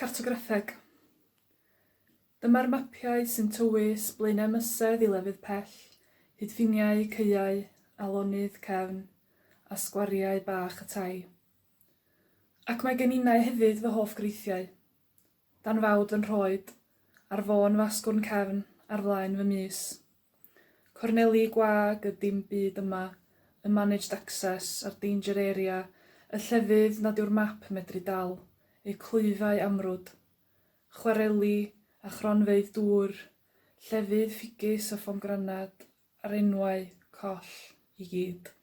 Cartograffeg. Dyma'r mapiau sy'n tywys Blaenau Mysedd i lefydd pell, hyd ffiniau caeau a lonydd cefn a sgwariau bach y tai. Ac mae gen innau hefyd fy hoff greithiau. Dan fawd fy nhroed, ar fôn fy asgwrn cefn, ar flaen fy mys. Corneli gwag y dim byd yma, y managed access a'r danger area, y llefydd nad yw'r map medru dal, eu clwyfau amrwd. Chwareli a chronfeydd dŵr, llefydd ffigys a phomgranad a'r enwau coll i gyd.